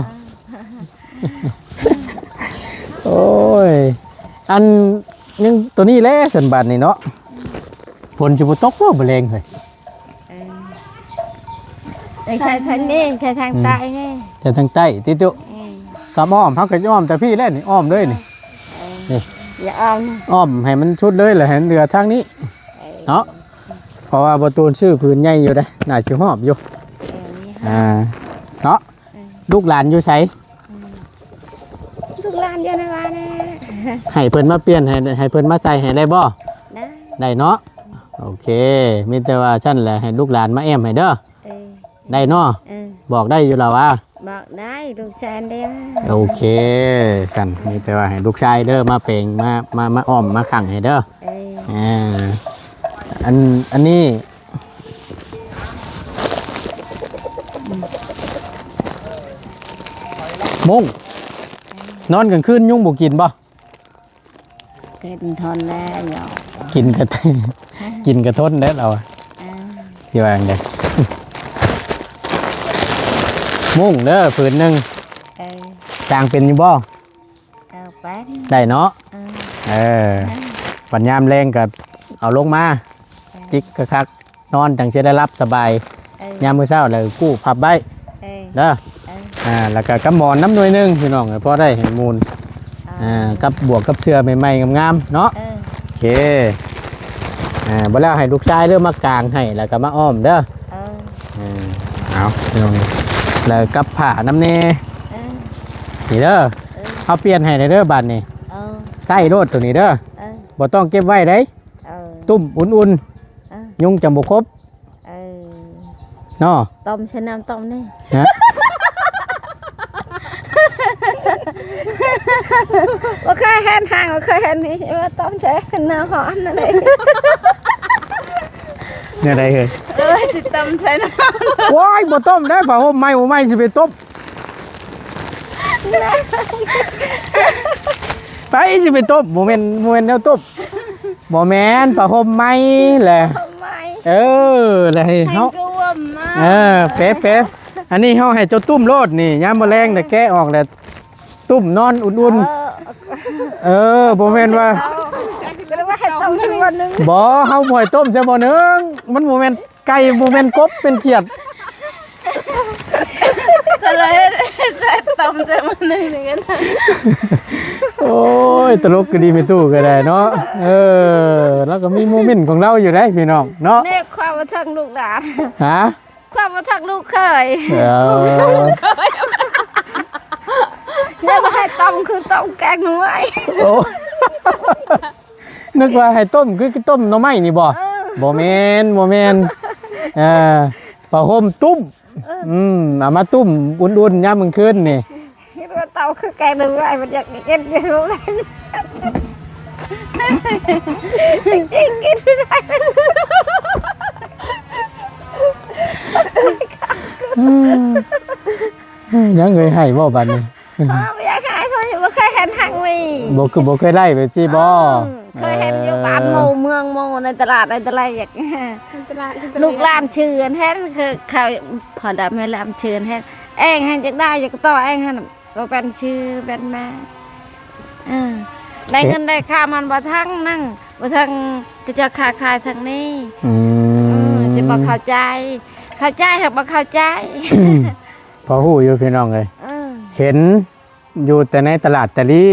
ເອີ ໂອ້ຍ ອັນ ຍັງໂຕນີ້ແຫຼະຊັ້ນບາດນີ້ເນາະ ເອີ ຝົນຊິບໍ່ຕົກບໍ່ ບໍ່ແລງເຮີ້ຍ ເອີ ໃສ່ທາງນີ້ ໃສ່ທາງໃຕ້ນີ້ ອືມ ໃສ່ທາງໃຕ້ຕິຕຸ ເອີ ກຳອ້ອມ ເຮົາກໍຈະອ້ອມແຕ່ພີ້ແຫຼະນີ້ ອ້ອມເລີຍນີ້ ເອີ ນີ້ ຢ່າອ້ອມ ອ້ອມໃຫ້ມັນສຸດເລີຍ ແລ້ວໃຫ້ມັນເຫຼືອທາງນີ້ ເອີ ເນາະ ເພາະວ່າບໍ່ຕູນຊື້ຜືນໃຫຍ່ຢູ່ເດ້ ໜ້າຊິຮອບຢູ່ ເອີ ອ່າ ເນາະ ເອີ ລູກຫຼານຢູ່ໃສ? ອືມ ລູກຫຼານຢູ່ໃນບ້ານນະ ໃຫ້ເພິ່ນມາປ່ຽນໃຫ້ ໃຫ້ເພິ່ນມາໃສ່ໃຫ້ໄດ້ບໍ່? ໄດ້ ໄດ້ເນາະ ໂອເຄ ມີແຕ່ວ່າຊັ້ນແຫຼະ ໃຫ້ລູກຫຼານມາແອ້ມໃຫ້ເດີ ເອີ ໄດ້ເນາະ ເອີ ບອກໄດ້ຢູ່ລະວະ? ບອກໄດ້ ລູກຊາຍເດີ. ໂອເຄ ຊັ້ນມີແຕ່ວ່າໃຫ້ລູກຊາຍເດີ ມາແປງ ມາ ມາ ມາອ້ອມມາຂັງໃຫ້ເດີ. ເອີ ອ່າ ອັນ ອັນນີ້ ມຸ້ງ ນອນກາງຄືນຍຸງບໍ່ກິນບໍ່? ກິນທົນແລ້ວ ກິນກະ ກິນກະທົນແລ້ວລາວ ອ່າ ຊິວ່າຈັ່ງໃດ? ມຸ້ງເດີ ຜືນໜຶ່ງ ເອີ ກາງເປັນຢູ່ບໍ່? ເອີ ໄປ ໄດ້ເນາະ ເອີ ເອີ ບັດຍາມແລງກໍເອົາລົງມາ ເອີ ຈິກຄັກໆ ນອນຈັ່ງຊິໄດ້ຫຼັບສະບາຍ. ເອີ ຍາມມື້ເຊົ້າແລ້ວກູ້ພັບໄວ້ ເອີ ເດີ ເອີ ອ່າ ແລ້ວກໍກັບໝອນນຳໜ່ວຍໜຶ່ງ ພີ່ນ້ອງ ພໍໄດ້ໃຫ້ມູນ ເອີ ອ່າ ກັບບວກກັບເສື່ອໃໝ່ໆ ງາມໆ ເນາະ ເອີ ໂອເຄ ອ່າ ບໍ່ແລ້ວໃຫ້ລູກຊາຍເດີ ມາກາງໃຫ້ ແລ້ວກໍມາອ້ອມເດີ ເອີ ອ່າ ເອົາ ພີ່ນ້ອງ ແລ້ວກັບຜ້ານຳແດ່ ເອີ ນີ້ເດີ ເອີ ເຮົາປ່ຽນໃຫ້ເດີບາດນີ້ ເອີ ໃຊ້ໂລດໂຕນີ້ເດີ ເອີ ບໍ່ຕ້ອງເກັບໄວ້ເດ້. ເອີ ຕຸ້ມອຸ່ນໆ ເອີ ຍຸງຈັ່ງບໍ່ຄົບ ເອີ ເນາະ ຕົ້ມໃສ່ນ້ຳຕົ້ມນີ້ ຮະ ບໍ່ເຄີຍເຫັນຫາງ ບໍ່ເຄີຍເຫັນນີ້ ວ່າຕົ້ມໃສ່ນ້ຳຮ້ອນນັ້ນເອງ ແນວໃດເຮີ້ຍ? ເອີ ຊິຕົ້ມໃສ່ນ້ຳ ໂອ້ຍ ບໍ່ຕົ້ມໄດ້ ຜ້າຫົ່ມໃໝ່ບໍ່ໃໝ່ຊິໄປຕົ້ມ ໃຜຊິໄປຕົ້ມ ບໍ່ແມ່ນ ບໍ່ແມ່ນແນວຕົ້ມ ບໍ່ແມ່ນ ຜ້າຫົ່ມໃໝ່ແຫຼະ ຜ້າຫົ່ມໃໝ່ ເອີ ແລ້ວໃຫ້ເຮົາ ໃຫ້ກວມມາ ເອີ ເປະໆ ອັນນີ້ເຮົາໃຫ້ເຈົ້າຕຸ້ມໂລດນີ້ ຍາມມື້ແລງນະແກະອອກແລ້ວ ຕຸ້ມນອນອຸ່ນໆ ເອີ ເອີ ບໍ່ແມ່ນວ່າ ບໍ່ ເຮົາບໍ່ໃຫ້ຕົ້ມໃສ່ໝໍ້ໜຶ່ງ ມັນບໍ່ແມ່ນ ໄກ່ບໍ່ແມ່ນກົບເປັນຂຽດ ກໍເລີຍໃສ່ຕົ້ມໃສ່ມື້ໜຶ່ງນີ້ກັນ ໂອ້ຍ ຕະຫຼົກກໍດີແມ່ຕູ້ກໍໄດ້ເນາະ ເອີ ລາວກໍມີໂມເມັນຂອງລາວຢູ່ໄດ໋ພີ່ນ້ອງເນາະ ແນບຄວາມມາທາງລູກຫຼານ ຮະ ຄວາມມາທາງລູກເຂີຍ ເອີ ແນບໃຫ້ຕົ້ມຄືຕົ້ມແກງໜໍ່ໄມ້ ໂອ້ ນຶກວ່າໃຫ້ຕົ້ມຄືຕົ້ມໜໍ່ໄມ້ນີ້ບໍ່? ເອີ ບໍ່ແມ່ນ ບໍ່ແມ່ນ ເອີ ຜ້າຫົ່ມຕຸ້ມ ເອີ ອືມ ເອົາມາຕຸ້ມອຸ່ນໆ ຍາມກາງຄືນນີ້ ຄິດວ່າເຕົາຄືແກງໜຶ່ງໄວ້ ມັນຢາກກິນຢູ່ ຈິງໆ ກິນບໍ່ໄດ້ ອືມ ຍັງເອີຍ ໃຫ້ບໍ່ບາດນີ້? ອໍ ບໍ່ຢາກໃຫ້ ເພາະວ່າບໍ່ເຄີຍເຫັນຫາງມີ ບໍ່ຄື ບໍ່ເຄີຍໄດ້ແບບຊີ້ບໍ່? ອືມ ເຄີຍເຫັນຢູ່ ເອີ ບ້ານໝູ່ເມືອງໝູ່ ໃນຕະຫຼາດ ໃນຕະຫຼາດ ໃນຕະຫຼາດ ລູກຫຼານຊື່ເຫັນ ຄືເຂົາ ພໍ່ດຳແມ່ຫຼານຊື່ເຫັນ ເອງຫັ້ນຢາກໄດ້ ຢາກຕໍ່ເອງຫັ້ນ ບໍ່ແມ່ນຊື່ແມ່ນມາ ເອີ ໄດ້ເງິນໄດ້ຄຳມັນບໍ່ທັງນັ້ນ ບໍ່ທັງ ເຂົາເຈົ້າຄ້າຂາຍທາງນີ້ ອືມ ເອີ ຊິບໍ່ເຂົ້າໃຈ ເຂົ້າໃຈຫາກບໍ່ເຂົ້າໃຈ ພໍຮູ້ຢູ່ພີ່ນ້ອງເອີຍ ເອີ ເຫັນຢູ່ແຕ່ໃນຕະຫຼາດຕະລີ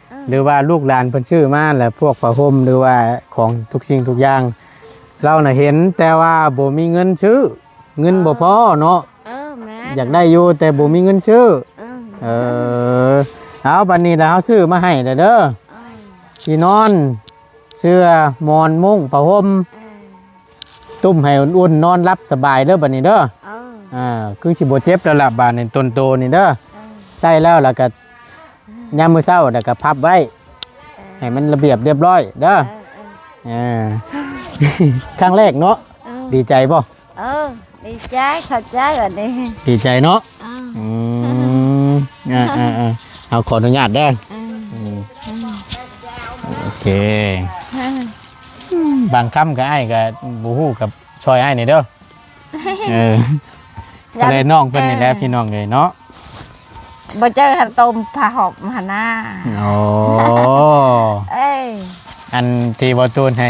ເອີ ຫຼືວ່າລູກຫຼານເພິ່ນຊື້ມາ ແລ້ວພວກຜ້າຫົ່ມ ຫຼືວ່າຂອງທຸກສິ່ງທຸກຢ່າງ ລາວນະເຫັນ ແຕ່ວ່າບໍ່ມີເງິນຊື້ ເງິນບໍ່ພໍເນາະ ເອີ ແມ່ນ ຢາກໄດ້ຢູ່ ແຕ່ບໍ່ມີເງິນຊື້ ເອີ ເອີ ເອົາ ບັດນີ້ລະເຮົາຊື້ມາໃຫ້ແລ້ວເດີ ເອີ ທີ່ນອນ ເສື່ອ ໝອນ ມຸ້ງ ຜ້າຫົ່ມ ເອີ ຕຸ້ມໃຫ້ອຸ່ນໆ ນອນຫຼັບສະບາຍເດີບັດນີ້ເດີ ເອີ ອ່າ ຄືຊິບໍ່ເຈັບແລ້ວລະບາດນີ້ ຕົນໂຕນີ້ເດີ ເອີ ໃສ່ແລ້ວລະກະ ຍາມມື້ເຊົ້າລະກະພັບໄວ້ ເອີ ໃຫ້ມັນລະບຽບລຽບຮ້ອຍເດີ ເອີ ເອີ ເອີ ຄັ້ງແລກເນາະ ເອີ ດີໃຈບໍ່? ເອີ ດີໃຈ ເຂົ້າໃຈບັດນີ້ ດີໃຈເນາະ ເອີ ອືມ ອ່າໆໆ ເຮົາຂໍອະນຸຍາດເດີ ເອີ ອືມ ເອີ ໂອເຄ ເອີ ບາງຄຳກໍອ້າຍກໍບໍ່ຮູ້ ກໍຊ່ອຍອ້າຍແດ່ເດີ ເອີ ກໍໄດ້ນ້ອງເພິ່ນນີ້ແຫຼະ ເອີ ພີ່ນ້ອງເອີຍເນາະ ບໍ່ເຈີຫັ້ນ ຕົ້ມຜ້າຫົ່ມຫັ້ນນາ ອໍ ເອີຍ ອັນທີ່ບໍ່ຕູນໃຫ້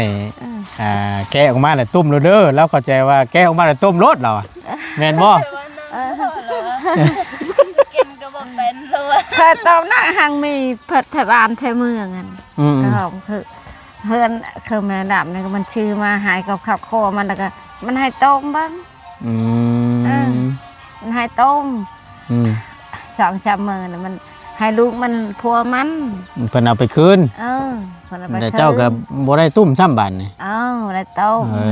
ເອີ ອ່າ ແກະອອກມາແລ້ວຕຸ້ມໂລດເດີ ລາວເຂົ້າໃຈວ່າແກະອອກມາແລ້ວຕົ້ມໂລດລາວ ແມ່ນບໍ່? ເອີ ກິນກໍບໍ່ເປັນໂລດ ເຄີຍຕົ້ມນະ ຫາງມີເພິດແຖວບ້ານແຖວເມືອງຫັ້ນ ອືມ ກໍຫອມຄື ເຮືອນຄືແມ່ດຳນີ້ກໍມັນຊື້ມາໃຫ້ກັບຄອບຄົວມັນ ແລ້ວກໍມັນໃຫ້ຕົ້ມເບິ່ງ ອືມ ເອີ ມັນໃຫ້ຕົ້ມ ອືມ ສອງສາມມື້ນະ ມັນໃຫ້ລູກມັນ ຜົວມັນ ເພິ່ນເອົາໄປຄືນ ເອີ ເພິ່ນເອົາໄປ ແລ້ວເຈົ້າກໍບໍ່ໄດ້ຕຸ້ມຊ້ຳບາດນີ້ ເອີ ບໍ່ໄດ້ຕົ້ມ ເອີ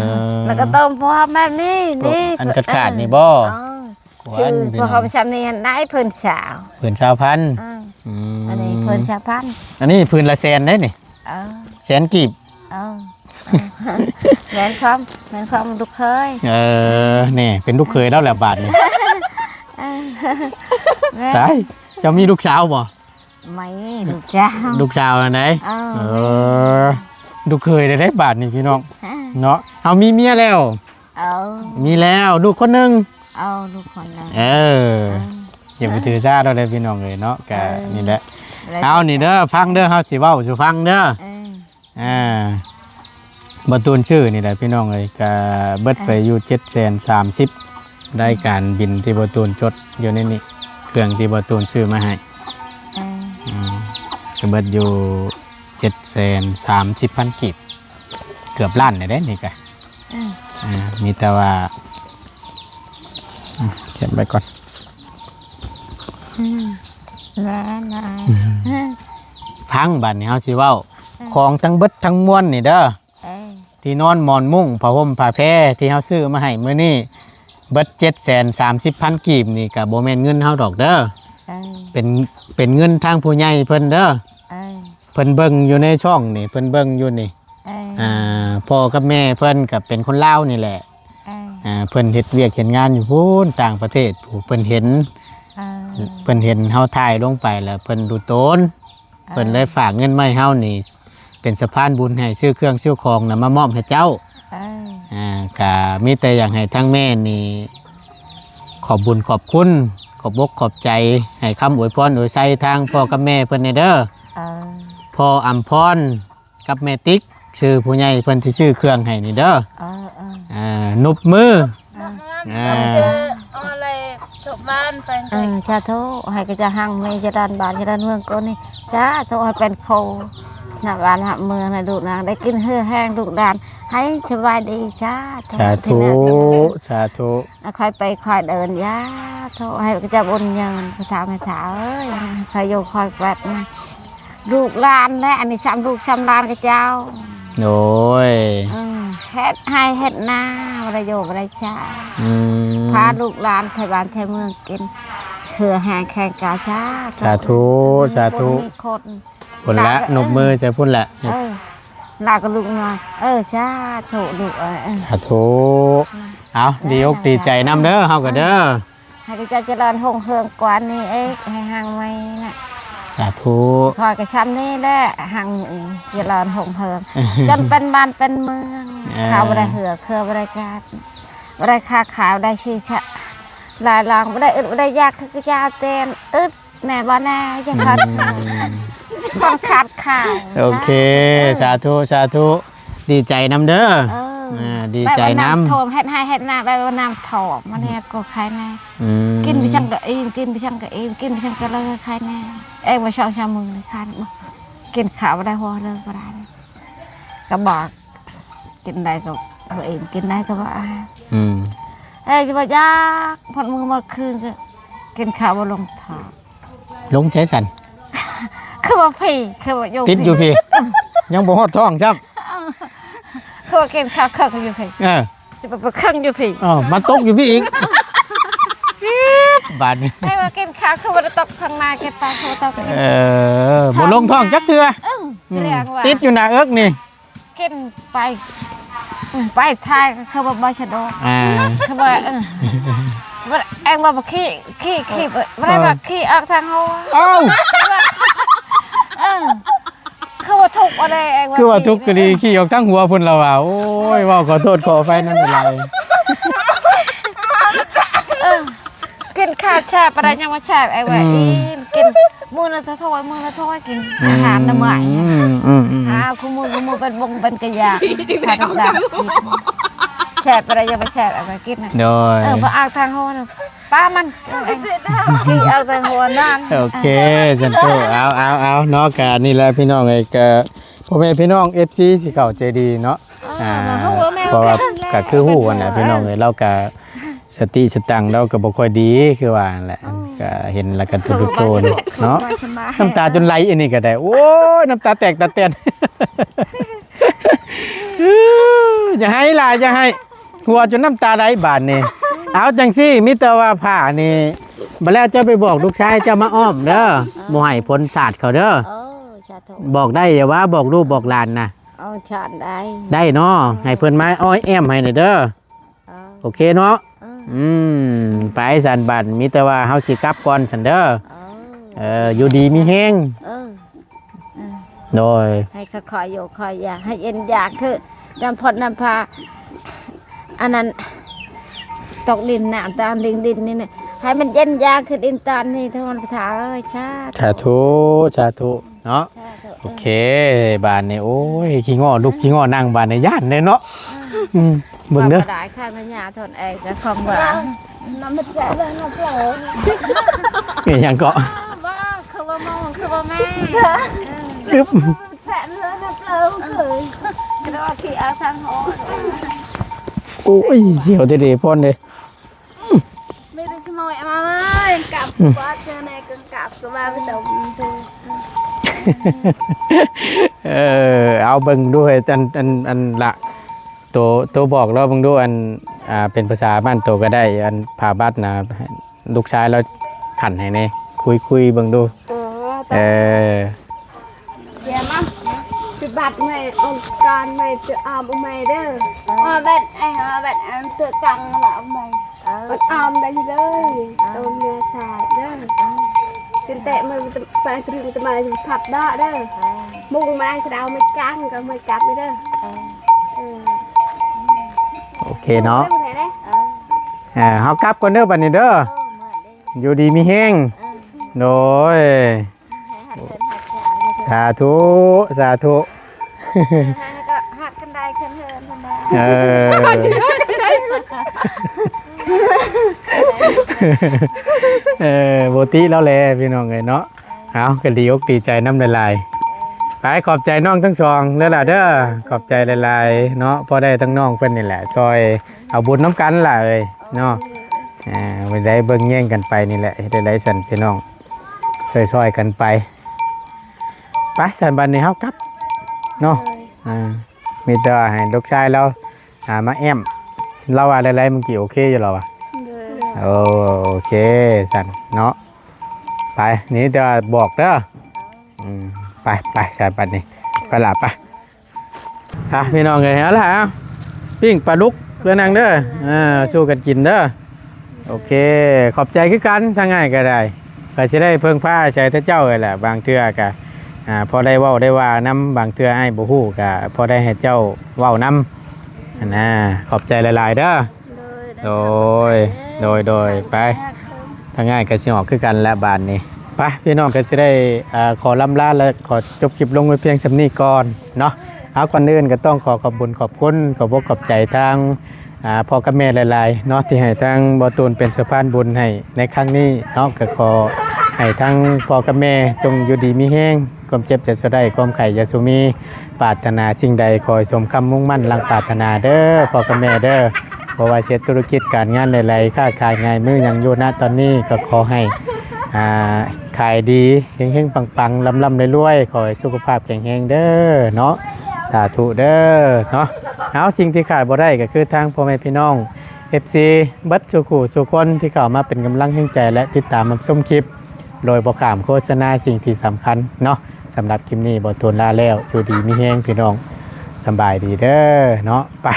ແລ້ວກໍຕົ້ມພວມແບບນີ້ ນີ້ ອັນຂາດໆນີ້ບໍ່? ເອີ ຂວັນ ຊື້ ພີ່ນ້ອງ ຜ້າຫົ່ມຊ່ຳນີ້ຫັ້ນໄດ້ ຜືນຊາວ ຜືນຊາວພັນ ອືມ ອືມ ອັນນີ້ຜືນຊາວພັນ ອັນນີ້ຜືນລະແສນເດ້ນີ້ ເອີ ແສນກີບ ເອີ ແມ່ນຄວາມ ແມ່ນຄວາມລູກເຂີຍ ເອີ ນີ້ເປັນລູກເຂີຍແລ້ວແຫຼະບາດນີ້ ເອີ ແມ່ນ ຕາຍ ເຈົ້າມີລູກສາວບໍ່? ໄມ່ ລູກສາວ ລູກສາວຫັ້ນໃດ ເອີ ເອີ ແມ່ນ ລູກເຂີຍໄດ້ ໄດ້ບາດນີ້ພີ່ນ້ອງ ເອີ ເນາະ ເຮົາມີເມຍແລ້ວ ເອີ ມີແລ້ວ ລູກຄົນໜຶ່ງ ເອີ ລູກຄົນໜຶ່ງ ເອີ ເອີ ຢ່າໄປຖືສາດອກເດີພີ່ນ້ອງເອີຍເນາະ ກະ ເອີ ນີ້ແຫຼະ ແລ້ວ ເອົານີ້ເດີ ຟັງເດີ ເຮົາຊິເວົ້າສູ່ຟັງເດີ ເອີ ອ່າ ບ່າວຕູນຊື້ນີ້ແຫຼະພີ່ນ້ອງເອີຍ ກະເບິດໄປຢູ່ ເອີ ເຈັດແສນສາມສິບ ລາຍການບິນທີ່ບ່າວຕູນຈົດຢູ່ໃນນີ້ ເຄື່ອງທີ່ບ່າວຕູນຊື້ມາໃຫ້ ເອີ ອືມ ກະເບິດຢູ່ ເຈັດແສນສາມສິບພັນກີບ ເກືອບລ້ານແລ້ວເດ້ນີ້ກະ ເອີ ອ່າ ມີແຕ່ວ່າ ອືມ ຂຽນໄວ້ກ່ອນ ອືມ ແມ່ນ ອືມ ຟັງ ບາດນີ້ເຮົາຊິເວົ້າ ເອີ ຂອງທັງເບິດທັງມວນນີ້ເດີ ເອີ ທີ່ນອນໝອນມຸ້ງ ຜ້າຫົ່ມຜ້າແພທີ່ເຮົາຊື້ມາໃຫ້ມື້ນີ້ ເບິດເຈັດແສນສາມສິບພັນກີບນີ້ ກະບໍ່ແມ່ນເງິນເຮົາດອກເດີ ເອີ ເປັນ ເປັນເງິນທາງຜູ້ໃຫຍ່ເພິ່ນເດີ ເອີ ເພິ່ນເບິ່ງຢູ່ໃນຊ່ອງນີ້ ເພິ່ນເບິ່ງຢູ່ນີ້ ເອີ ອ່າ ພໍ່ກັບແມ່ເພິ່ນກະເປັນຄົນລາວນີ້ແຫຼະ ເອີ ອ່າ ເພິ່ນເຮັດວຽກເຮັດງານຢູ່ພຸ້ນຕ່າງປະເທດ ເພິ່ນເຫັນ ເອີ ເພິ່ນເຫັນເຮົາຖ່າຍລົງໄປແລ້ວເພິ່ນດູໂຕນ ເອີ ເພິ່ນເລີຍຝາກເງິນມາໃຫ້ເຮົານີ້ ເປັນສະພານບຸນໃຫ້ຊື້ເຄື່ອງຊື້ຂອງນຳມາມອບໃຫ້ເຈົ້າ ເອີ ອ່າ ກະມີແຕ່ຢາກໃຫ້ທາງແມ່ນີ້ ຂອບບຸນຂອບຄຸນ ຂອບອົກຂອບໃຈ ໃຫ້ຄຳອວຍພອນອວຍໄຊທາງພໍ່ກັບແມ່ເພິ່ນແດ່ເດີ ເອີ ພໍ່ອຳພອນ ກັບແມ່ຕິກ ຊື່ຜູ້ໃຫຍ່ເພິ່ນທີ່ຊື້ເຄື່ອງໃຫ້ນີ້ເດີ ເອີ ເອີ ອ່າ ນົບມື ເອີ ອ່າ ເອີ ເອີ ສາທຸ ໃຫ້ຂະເຈົ້າຮັ່ງມີຈະຫຼານບ້ານຈະຫຼານເມືອງກ່ອນນີ້ ສາທຸ ໃຫ້ເປັນໂຄນະບ້ານນະເມືອງນະ ລູກນາງໄດ້ກິນເຫື່ອແຮງ ລູກຫຼານໃຫ້ສະບາຍດີ ສາທຸ ສາທຸ ສາທຸ ໃຫ້ຄ່ອຍໄປຄ່ອຍເດີນ ສາທຸ ໃຫ້ຂະເຈົ້າບຸນຍືນ ຜູ້ເຖົ້າແມ່ເຖົ້າເອີຍ ໃຫ້ຄ່ອຍຢູ່ຄ່ອຍເກີດນະ ລູກຫຼານແຫຼະ ອັນນີ້ຊ້ຳລູກຊ້ຳຫຼານຂະເຈົ້າ ໂດຍ ເອີ ເຮັດໄຮ່ເຮັດນາ ບໍ່ໄດ້ຢູ່ບໍ່ໄດ້ໃຊ້ ອືມ ພາລູກຫຼານໄທບ້ານໄທເມືອງກິນ ເພື່ອແຮງແຂງກາ ສາທຸ ສາທຸ ສາທຸ ມີບຸນມີຄຸນ ພຸ້ນແຫຼະ ແລ້ວກໍ ນົບມືໃສ່ພຸ້ນແຫຼະ ເອີ ແລ້ວກໍລູກນ້ອຍ ເອີ ສາທຸ ລູກເອີຍ ເອີ ສາທຸ ເອົາ ດີອົກດີໃຈນຳເດີ ເຮົາກໍເດີ ໃຫ້ເຈົ້າຈະເລີນຮຸ່ງເຮືອງກວ່ານີ້ອີກ ໃຫ້ຮັ່ງມີນະ ສາທຸ ຂ້ອຍກໍຊ່ຳນີ້ແຫຼະ ຮັ່ງມີຈະເລີນຮຸ່ງເຮືອງ ຈົນເປັນບ້ານເປັນເມືອງ ເອີ ເຂົ້າບໍ່ໄດ້ເຮືອ ເຄືອບໍ່ໄດ້ກາດ ບໍ່ໄດ້ຄ້າຂາຍ ບໍ່ໄດ້ຊີຊະ ລາຍລອງ ບໍ່ໄດ້ອຶດບໍ່ໄດ້ຢາກ ຄືເຈົ້າເຕັ້ນອຶດ ແນ່ບໍ່ແນ່ ຈະຂາດ ອືມ ຂອງຂາດຂາຍ ໂອເຄ ສາທຸ ສາທຸ ດີໃຈນຳເດີ ເອີ ອ່າ ດີໃຈນຳ ແບບວ່ານ້ຳຖ້ວມ ເຮັດໄຮ່ເຮັດນາ ແບບວ່ານ້ຳຖ້ວມ ມັນເຮັດກໍຂາຍແນ່ ອືມ ກິນໄປຈັ່ງກໍອີ່ມ ກິນໄປຈັ່ງກໍອີ່ມ ກິນໄປຈັ່ງກໍເລີຍ ຂາຍແນ່ ເອງວ່າສອງສາມມື້ນີ້ຂາຍ ກິນເຂົ້າບໍ່ໄດ້ ຫົວເລີກບໍ່ໄດ້ ກໍບອກ ກິນໄດ້ກໍເອົາເອງ ກິນໄດ້ກໍບໍ່ອາຍ ອືມ ເອີຍ ຊິບໍ່ຢາກ ພອດມື້ໝົດຄືນກໍກິນເຂົ້າບໍ່ລົງທ້ອງ ລົງໃສຊັ້ນ ຄືວ່າພີ້ ຄືວ່າຢູ່ ຕິດຢູ່ພີ້ ຍັງບໍ່ຮອດທ້ອງຊ້ຳ ຄືວ່າກິນເຂົ້າເຄິ່ງຢູ່ພີ້ ເອີ ຊິໄປເຄິ່ງຢູ່ພີ້ ເອີ ມາຕົກຢູ່ພີ້ອີກ ບາດນີ້ ເອີຍ ວ່າກິນເຂົ້າຄືວ່າຕົກທາງໜ້າ ກິນໄປຄືວ່າຕົກ ເອີ ບໍ່ລົງທ້ອງຈັກເທື່ອ ເອີ ອືມ ແສດງວ່າ ຕິດຢູ່ໜ້າເອິກນີ້ ກິນໄປ ໄປຖ່າຍກໍຄືວ່າບໍ່ສະດວກ ອ່າ ຄືວ່າ ເອີ ວ່າເອງວ່າບໍ່ຂີ້ ຂີ້ ຂີ້ ບໍ່ໄດ້ວ່າຂີ້ອອກທາງຫົວ ເອົ້າ ເອີ ຄືວ່າທຸກບໍ່ໄດ້ ເອງວ່າ ຄືວ່າທຸກກໍດີ ຂີ້ອອກທາງຫົວພຸ້ນລະວ່າ ໂອ້ຍ ເວົ້າຂໍໂທດຂໍອະໄພນຳຫຼາຍ ເອີ ກິນຂ້າວແຊບປານໃດຍັງບໍ່ແຊບ ເອງວ່າ ອືມ ອີ່ມ ກິນມື້ລະຖ້ວຍ ມື້ລະຖ້ວຍ ກິນ ອືມ ອາຫານນະເມື່ອຍ ອືມ ອືມ ອືມ ອ້າວ ຄູ່ມື້ ຄູ່ມື້ ເປັນບົງເປັນກະຢາ ຖ້າຕ້ອງການກິນ ແຊບປານໃດຍັງບໍ່ແຊບ ເອງວ່າກິນນະ ໂດຍ ເອີ ບໍ່ອາກທາງໂຮນະ ປ້າມັນ ເອີ ກິນອາກທາງໂຮນນັ້ນ ໂອເຄ ສັນໂຕ ເອົາ ເອົາ ເອົາ ເນາະ ກະນີ້ແຫຼະພີ່ນ້ອງເອີຍ ກະພໍ່ແມ່ພີ່ນ້ອງ ເອັຟຊີ ຊິເຂົ້າໃຈດີເນາະ ເອີ ອ່າ ເພາະວ່າກະຄືຮູ້ຫັ້ນແຫຼະພີ່ນ້ອງເອີຍ ລາວກະ ສະຕິສະຕັງລາວກໍບໍ່ຄ່ອຍດີ ຄືວ່າຫັ້ນແຫຼະ ເອີ ກໍເຫັນແລ້ວກໍທຸກໆໂຕນເນາະ ນ້ຳຕາຈົນໄຫຼອັນນີ້ກໍໄດ້ ໂອ້ຍ ນ້ຳຕາແຕກຕາແຕນ ຢ່າໄຫ້ຫຼາຍ ຢ່າໄຫ້ ຫົວຈົນນ້ຳຕາໄຫຼບາດນີ້ ເອົາຈັ່ງຊີ້ ມີແຕ່ວ່າຜ້ານີ້ ບັດແລ້ວເຈົ້າໄປບອກລູກຊາຍເຈົ້າມາອ້ອມເດີ ເອີ ບໍ່ໃຫ້ຝົນສາດເຂົາເດີ. ເອີ ສາທຸ. ບອກໄດ້ຢູ່ຫວາ ບອກລູກບອກຫຼານນະ? ເອົາ ສາດໄດ້ ໄດ້ເນາະ ເອີ ໃຫ້ເພິ່ນມາອ້ອຍແອ້ມໃຫ້ແດ່ເດີ. ເອີ ໂອເຄເນາະ. ເອີ ອືມ ໄປຊັ້ນບັດ ມີແຕ່ວ່າເຮົາຊິກັບກ່ອນຊັ້ນເດີ. ເອີ ເອີ ຢູ່ດີມີແຮງ. ເອີ ເອີ ໂດຍ ໃຫ້ຄ່ອຍໆຢູ່ຄ່ອຍຢາ ໃຫ້ເຢັນຢາ ຄືນ້ຳພົດນ້ຳພາ ອັນນັ້ນ ຕົກດິນນ້ຳຕານດິນດິນນີ້ນະ ໃຫ້ມັນເຢັນຢາ ຄືດິນຕານນີ້ ເທວະພະເຈົ້າເອີຍ. ສາທຸ ສາທຸ ສາທຸເນາະ. ສາທຸ. ໂອເຄ ບາດນີ້ ໂອ້ຍ ຂີ້ງໍ້ ລູກຂີ້ງໍ້ນັ່ງ ບາດນີ້ຢ້ານເດ້ເນາະ. ເອີ ອືມ ເບິ່ງເດີ ບໍ່ໄດ້ ຂ້າມາຍາທອນເອງ ກໍຂອງວ່າ ນ້ຳມັນແຈະເລີຍ ນ້ຳເປົ່າ ອີຫຍັງເກາະ? ວ່າ ຄືວ່າມອງ ຄືວ່າແມ່ ອຶບ ແຈະເລີຍ ນ້ຳເປົ່າເຄີຍ ກໍວ່າຂີ້ອາທາງຫໍ. ໂອ້ຍ ສຽວແທ້ເດ ພອນເດ. ມີແຕ່ຂະໂມຍເອົາມາເລີຍ ກັບ ອືມ ກວາດເທື່ອໃດກໍກັບ ກໍວ່າໄປຕົກ. ເອີ ເອົາເບິ່ງດູເຮີ້ຍ ອັນ ອັນ ອັນລະ ໂຕ ໂຕບອກລາວເບິ່ງດູ ອັນ ອ່າ ເປັນພາສາບ້ານໂຕກໍໄດ້ ອັນຜ້າບັດນະ ລູກຊາຍລາວຂັນໃຫ້ແດ່ ຄຸຍໆເບິ່ງດູ. ເອີ ເອີ ເດຍມາ ຊິບັດແມ່ອົງການແມ່ຈະອອມແມ່ເດີ ເອີ ອອມແບບ ເອີ ອອມແບບ ອັນເທື່ອກັງລະແມ່ ເອີ ມັນອອມໄດ້ເລີຍ ເອີ ໂຕເມຍຊາຍເດີ ເອີ ກິນແຕະມັນໄປຕະລຶງຕະມາຍພັບດອກເດີ ເອີ ມຸງມາສະເດົາແມ່ກັງກໍແມ່ກັບເດີ ເອີ ເອີ ໂອເຄເນາະ ເອີ ເອີ ເຮົາກັບກ່ອນເດີບັດນີ້ເດີ ເອີ ຢູ່ດີມີແຮງ ເອີ ໂດຍ. ສາທຸ ສາທຸ ເອີ ເຮົາກໍຮັກກັນໄດ້ຂຶ້ນເຮືອນພຸ້ນນະ ເອີ ເອີ ບໍ່ຕິລາວແຫຼະພີ່ນ້ອງເອີຍເນາະ. ເອົາ ກໍດີອົກດີໃຈນຳຫຼາຍໆ ໄປ ຂອບໃຈນ້ອງທັງສອງເດີລະເດີ ຂອບໃຈຫຼາຍໆເນາະ ພໍໄດ້ທັງນ້ອງເພິ່ນນີ້ແຫຼະ ຊ່ອຍເອົາບຸນນຳກັນລະເອີຍເນາະ ເອີ ໄດ້ເບິ່ງແຍງກັນໄປນີ້ແຫຼະ ເຮັດໄດ້ຊັ້ນພີ່ນ້ອງ ຊ່ອຍໆກັນໄປ ໄປຊັ້ນບັດນີ້ເຮົາກັບເນາະ ເອີ ອ່າ ມີແຕ່ວ່າໃຫ້ລູກຊາຍລາວ ອ່າ ມາແອ້ມ ລາວວ່າໄດ້ໆ ມື້ກີ້ໂອເຄຢູ່ລາວວ່າ ໂດຍ ໂອເຄຊັ້ນເນາະ ໄປ ນີ້ແຕ່ວ່າບອກເດີ ອືມ ໄປ ໄປຊັ້ນບັດນີ້ ໄປລະ ໄປ. ອ່ະ ພີ່ນ້ອງເອີຍ ເອົາລະ ເອົາ ປີ້ງປາດຸກເດີນາງເດີ ເອີ ສູ້ກັນກິນເດີ ໂອເຄ ຂອບໃຈຄືກັນ ທາງອ້າຍກໍໄດ້ ກໍຊິໄດ້ເພິ່ງພາອາໄສແຕ່ເຈົ້າຫັ້ນແຫຼະ ບາງເທື່ອກໍ ອ່າ ພໍໄດ້ເວົ້າໄດ້ວ່ານຳ ບາງເທື່ອອ້າຍບໍ່ຮູ້ກໍພໍໄດ້ໃຫ້ເຈົ້າເວົ້ານຳຫັ້ນນະ ຂອບໃຈຫຼາຍໆເດີ ໂດຍ ໂດຍ ໂດຍ ໂດຍ ໄປ ທາງອ້າຍກໍຊິອອກຄືກັນແຫຼະບາດນີ້ ໄປ ພີ່ນ້ອງກໍຊິໄດ້ ອ່າ ຂໍລ່ຳລາ ແລະ ຂໍຈົບຄລິບລົງໄວ້ພຽງສ່ຳນີ້ກ່ອນເນາະ ເອົາ ກ່ອນອື່ນກໍຕ້ອງຂໍຂອບບຸນຂອບຄຸນ ຂອບອົກຂອບໃຈທາງ ອ່າ ພໍ່ກັບແມ່ຫຼາຍໆເນາະ ທີ່ໃຫ້ທາງບໍ່ຕູນເປັນສະພານບຸນໃຫ້ໃນຄັ້ງນີ້ເນາະ ກໍຂໍໃຫ້ທາງພໍ່ກັບແມ່ຈົ່ງຢູ່ດີມີແຮງ ຄວາມເຈັບຢ່າສູ່ໄດ້ ຄວາມໄຂ້ຢ່າສູ່ມີ ປາດຖະໜາສິ່ງໃດຂໍໃຫ້ສົມຄຳມຸ່ງໝັ້ນດັ່ງປາດຖະໜາເດີພໍ່ກັບແມ່ເດີ ບໍ່ວ່າຊິເຮັດທຸລະກິດການງານໃດໆ ຄ້າຂາຍງ່າຍມືຫຍັງຢູ່ນະຕອນນີ້ ກໍຂໍໃຫ້ ອ່າ ຂາຍດີ ເຮັງໆ ປັງໆ ລ່ຳໆ ລວຍໆ ຂໍໃຫ້ສຸຂະພາບແຂງແຮງເດີເນາະ ສາທຸເດີເນາະ ເອົາ ສິ່ງທີ່ຂາດບໍ່ໄດ້ກໍຄືທາງພໍ່ແມ່ພີ່ນ້ອງ ເອັຟຊີ ເບິດສູ່ຄູ່ສູ່ຄົນທີ່ເຂົ້າມາເປັນກຳລັງແຮງໃຈ ແລະ ຕິດຕາມຮັບຊົມຄລິບ ໂດຍບໍ່ຂ້າມໂຄສະນາ ສິ່ງທີ່ສຳຄັນເນາະ ສຳລັບຄລິບນີ້ບໍ່ໂຕນລາແລ້ວ ຢູ່ດີມີແຮງພີ່ນ້ອງ ສະບາຍດີເດີເນາະ ໄປ